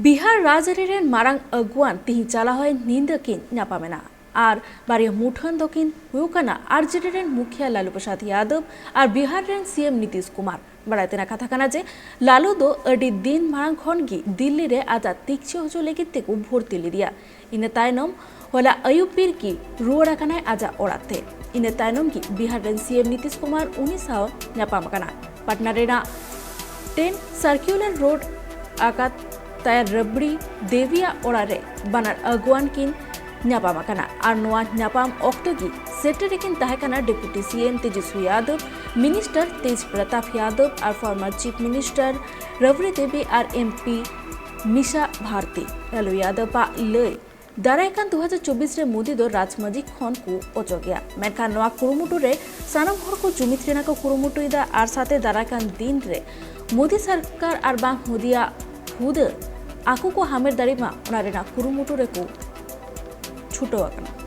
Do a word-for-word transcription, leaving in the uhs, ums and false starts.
ᱵᱤᱦᱟᱨ ᱨᱟᱡᱽᱟᱹᱨᱤ ᱨᱮᱱ ᱢᱟᱨᱟᱝ ᱟᱹᱜᱩᱣᱟᱹᱱ ᱛᱤᱦᱤᱧ ᱪᱟᱞᱟᱣᱮᱱ ᱧᱤᱫᱟᱹ ᱠᱤᱱ ᱧᱟᱯᱟᱢ ᱮᱱᱟ ᱟᱨ ᱵᱟᱨᱭᱟ ᱢᱩᱴᱷᱟᱹᱱ ᱫᱚᱠᱤᱱ ᱦᱩᱭᱩᱜ ᱠᱟᱱᱟ ᱟᱨᱡᱮᱰᱤ ᱨᱮᱱ ᱢᱩᱠᱷᱤᱭᱟᱹ ᱞᱟᱞᱩ ᱯᱨᱚᱥᱟᱫᱽ ᱭᱟᱫᱚᱵ ᱟᱨ ᱵᱤᱦᱟᱨ ᱨᱮᱱ ᱥᱤ ᱮᱢ ᱱᱤᱛᱤᱥ ᱠᱩᱢᱟᱨ᱾ ᱵᱟᱲᱟᱭ ᱛᱮᱱᱟᱜ ᱠᱟᱛᱷᱟ ᱠᱟᱱᱟ ᱡᱮ ᱞᱟᱞᱩ ᱫᱚ ᱟᱹᱰᱤ ᱫᱤᱱ ᱢᱟᱲᱟᱝ ᱠᱷᱚᱱ ᱜᱮ ᱫᱤᱞᱞᱤ ᱨᱮ ᱟᱡᱟᱜ ᱛᱤᱠᱪᱷᱟᱹ ᱦᱚᱪᱚ ᱞᱟᱹᱜᱤᱫ ᱛᱮᱠᱚ ᱵᱷᱚᱨᱛᱤ ᱞᱮᱫᱮᱭᱟ᱾ ᱤᱱᱟᱹ ᱛᱟᱭᱱᱚᱢ ᱦᱚᱞᱟ ᱟᱹᱭᱩᱵ ᱵᱤᱨ ᱜᱮ ᱨᱩᱣᱟᱹᱲ ᱟᱠᱟᱱᱟᱭ ᱟᱡᱟᱜ ᱚᱲᱟᱜ ᱛᱮ᱾ ᱤᱱᱟᱹ ᱛᱟᱭᱱᱚᱢ ᱜᱮ ᱵᱤᱦᱟᱨ ᱨᱮᱱ ᱥᱤ ᱮᱢ ᱱᱤᱛᱤᱥ ᱠᱩᱢᱟᱨ ᱩᱱᱤ ᱥᱟᱶ ᱧᱟᱯᱟᱢ ᱟᱠᱟᱱᱟ᱾ ᱯᱟᱴᱱᱟ ᱨᱮᱱᱟᱜ ᱴᱮᱱ ᱥᱟᱨᱠᱩᱞᱟᱨ ᱨᱳᱰ ᱟᱠᱟᱛ ᱛᱟᱭᱟ ᱨᱟᱵᱲᱤ ᱫᱮᱵᱤᱭᱟᱜ ᱚᱲᱟᱜ ᱨᱮ ᱵᱟᱱᱟᱨ ᱟᱹᱜᱩᱣᱟᱱ ᱠᱤᱱ ᱧᱟᱯᱟᱢ ᱟᱠᱟᱱᱟ ᱟᱨ ᱱᱚᱣᱟ ᱧᱟᱯᱟᱢ ᱚᱠᱛᱚ ᱜᱮ ᱥᱮᱴᱮᱨ ᱨᱮᱠᱤᱱ ᱛᱟᱦᱮᱸ ᱠᱟᱱᱟ ᱰᱮᱯᱩᱴᱤ ᱥᱤ ᱮᱢ ᱛᱮᱡᱚᱥᱣᱤ ᱭᱟᱫᱚᱵ, ᱢᱤᱱᱤᱥᱴᱟᱨ ᱛᱮᱡᱽ ᱯᱨᱚᱛᱟᱯ ᱭᱟᱫᱚᱵ ᱟᱨ ᱯᱷᱚᱨᱢᱟᱨ ᱪᱤᱯ ᱢᱤᱱᱤᱥᱴᱟᱨ ᱨᱟᱵᱲᱤ ᱫᱮᱵᱤ ᱟᱨ ᱮᱢ ᱯᱤ ᱢᱤᱥᱟ ᱵᱷᱟᱨᱛᱤ᱾ ᱞᱟᱞᱩ ᱭᱟᱫᱚᱵ ᱟᱜ ᱞᱟᱹᱭ, ᱫᱟᱨᱟᱭ ᱠᱟᱱ ᱫᱩ ᱦᱟᱡᱟᱨ ᱪᱚᱵᱵᱤᱥ ᱨᱮ ᱢᱳᱫᱤ ᱫᱚ ᱨᱟᱡᱽᱢᱟᱹᱡᱤ ᱠᱷᱚᱱ ᱠᱚ ᱚᱪᱚᱜᱮᱭᱟ, ᱢᱮᱱᱠᱷᱟᱱ ᱱᱚᱣᱟ ᱠᱩᱨᱩᱢᱩᱴᱩ ᱨᱮ ᱥᱟᱱᱟᱢ ᱦᱚᱲ ᱠᱚ ᱡᱩᱢᱤᱫ ᱨᱮᱱᱟᱜ ᱠᱚ ᱠᱩᱨᱩᱢᱩᱴᱩᱭᱮᱫᱟ ᱟᱨ ᱥᱟᱛᱮ ᱫᱟᱨᱟᱭ ᱠᱟᱱ ᱫᱤᱱ ᱨᱮ ᱢᱳᱫᱤ ᱥᱚᱨᱠᱟᱨ ᱟᱨ ᱵᱟᱝ ᱢᱳᱫᱤᱭᱟᱜ ᱦᱩᱫᱟᱹ ᱟᱠᱚ ᱠᱚ ᱦᱟᱢᱮᱴ ᱫᱟᱲᱮᱭᱟᱜ ᱢᱟ, ᱚᱱᱟ ᱨᱮᱱᱟᱜ ᱠᱩᱨᱩᱢᱩᱴᱩ ᱨᱮᱠᱚ ᱪᱷᱩᱴᱟᱹᱣ ᱟᱠᱟᱱᱟ᱾